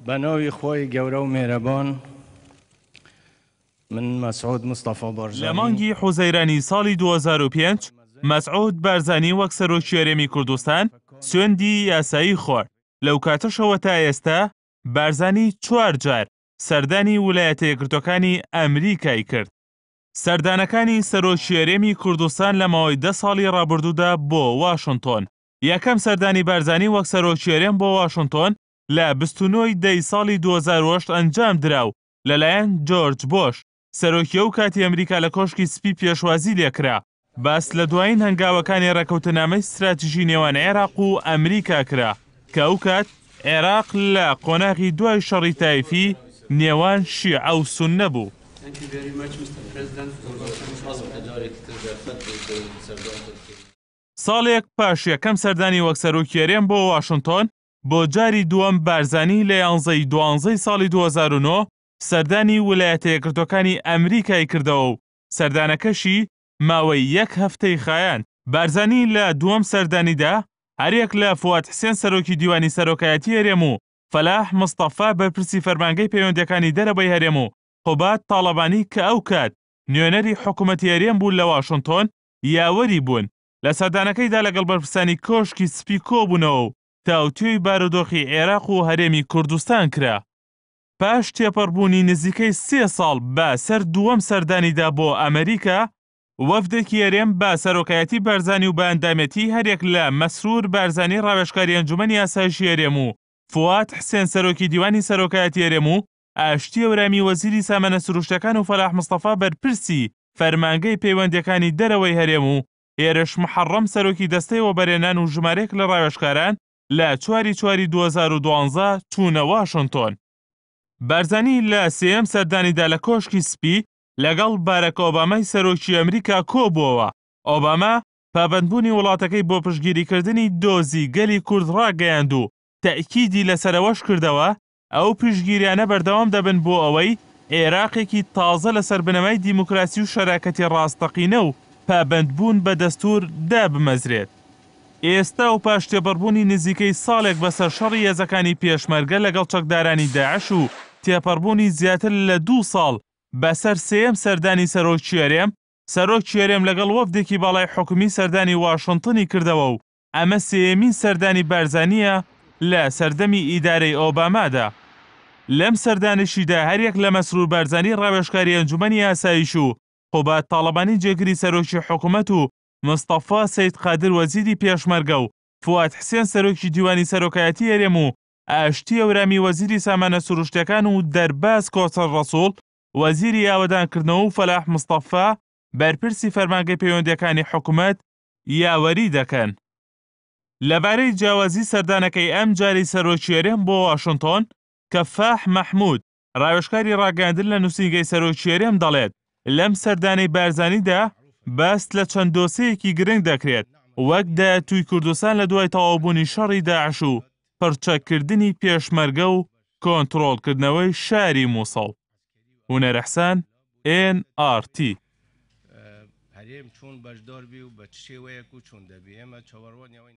بە ناوی خوای گەورە و مێرەبان من مەسعود مستەفا لە بارزانی. مانگی حوزەیرانی ساڵی 2005 مەسعود بارزانی وەک سەرۆکی هەرێمی کوردستان سوێندی یاسایی خوارد، لەو کاتەشەوە تا ئێستا بارزانی چوار جار سەردانی ولایەتە یەکگرتووەکانی ئەمریکای کرد. سەردانەکانی سەرۆکی هەرێمی کوردستان لە ماوەی دە ساڵی ڕابردوودا بۆ واشنتۆن. یەکەم سەردانی بارزانی وەک سەرۆکی هەرێم بۆ واشنتۆن لە 29 ی دەی ساڵی 2008 ئەنجام درا و لەلایەن جۆرج بۆش، سەرۆکی ئەو کاتی ئەمریکا لە کۆشکی سپی پێشوازی لێکرا. باس لە دوایین هەنگاوەکانی ڕێکەوتنامەی ستراتیژی نێوان عێراق و ئەمریکا کرا کە ئەو کات عێراق لە قۆناغی دوای شەڕی تایفی نێوان شیعە و سوننە بوو. ساڵێک پاش یەکەم سەردانی وەک سەرۆکی هەرێم بۆ واشنتۆن، بۆ جاری دووەم بارزانی لە یانزە ی دوانزەی ساڵی 2009 سەردانی ولایەتە یەکگرتووەکانی ئەمریکای کردەوە و سەردانەکەشی ماوەی یەک هەفتەی خایاند. بارزانی لە دووەم سەردانیدا هەریەک لە فواد حسێن سەرۆکی دیوانی سەرۆکایەتی هەرێم و فەلاح مستەفا بەرپرسی فەرمانگەی پەیوەندیەکانی دەرەوەی هەرێم و قوباد تاڵەبانی کە ئەو کات نوێنەری حکومەتی هەرێم بوو لە واشنتۆن یاوەری بوون لە سەردانەکەیدا لەگەڵ بەرپرسانی کۆشکی سپی کۆبوونەوە و تاوتوێی بارودۆخی عێراق و هەرێمی کوردستان کرا. پاش تێپەڕبوونی نزیکەی سێ ساڵ بە سەر دووەم سەردانیدا بۆ ئەمریکا، وەفدێکی هەرێم بە سەرۆکایەتی بارزانی و بە ئەندامێتیی هەریەک لە مەسرور بارزانی ڕاوێژکاری ئەنجومەنی ئاسایشی هەرێم و فواد حسێن سەرۆکی دیوانی سەرۆکایەتی هەرێم و ئاشتی هەورامی وەزیری سامانە سروشتەکان و فەلاح مستەفا بەرپرسی فەرمانگەی پەیوەندیەکانی دەرەوەی هەرێم و هێرش محەڕەم سەرۆکی دەستەی وەبەرهێنان و ژمارەیەک لە ڕاوێژکاران لە چواری چواری 2012 چوونە واشنتۆن. بارزانی لە سێیەم سەردانیدا لە کۆشکی سپی لەگەڵ بارەک ئۆبامای سەرۆکی ئەمریکا کۆبووەوە. ئۆباما پابەندبوونی وڵاتەکەی بۆ پشتگیریکردنی دۆزی گەلی کورد ڕاگەیاند و تەئکیدی لەسەر ئەوەش کردەوە ئەو پشتگیریانە بەردەوام دەبن بۆ ئەوەی عێراقێکی تازە لەسەر بنەمای دیموکراسی و شەراکەتی ڕاستەقینە و پابەندبوون بە دەستوور دابمەزرێت. ئێستا و پاش تێپەڕبوونی نزیکەی ساڵێک بەسەر شەڕی هێزەکانی پێشمەرگە لەگەڵ چەکدارانی داعش و تێپەڕبوونی زیاتر لە دوو ساڵ بەسەر سێیەم سەردانی سەرۆکی هەرێم، سەرۆکی هەرێم لەگەڵ وەفدێکی باڵای حکومی سەردانی واشنتنی کردەوە و ئەمە سێیەمین سەردانی بارزانییە لە سەردەمی ئیدارەی ئۆبامادا. لەم سەردانەشیدا هەریەک لە مەسرور بارزانی ڕاوێژکاری ئەنجومەنی ئاسایش و قوباد تاڵەبانی جێگری سەرۆکی حکومەت و مستەفا سەید قادر وەزیری پێشمەرگە و فواد حسێن سەرۆکی دیوانی سەرۆکایەتی هەرێم و ئاشتی هەورامی وەزیری سامانە سروشتیەکان و دەرباز کۆسەر ڕەسوڵ وەزیری ئاوەدانکردنەوە و فەلاح مستەفا بەرپرسی فەرمانگەی پەیوەندیەکانی حکومەت یاوەری دەکەن. لەبارەی جیاوازی سەردانەکەی ئەمجارەی سەرۆکی هەرێم بۆ واشنتۆن، کەفاح مەحمود، ڕاوێژکاری ڕاگەیاندن لە نووسینگەی سەرۆکی هەرێم دەڵێت، لەم سەردانەی بارزانیدا باس لە چەند دۆسێیەکی گرنگ دەکرێت، وەک داهاتووی کوردستان لە دوای تەواوبوونی شەڕی داعش و پڕچەککردنی پێشمەرگە و کۆنتڕۆڵکردنەوەی شاری موسڵ. هونەر ئیحسان، ئێن ئاڕ تی. هەرێم چۆن بەشدار بی و بە چ شێوەیەک و چۆن دەبی ئێمە چاوەڕوانی ئەوەین.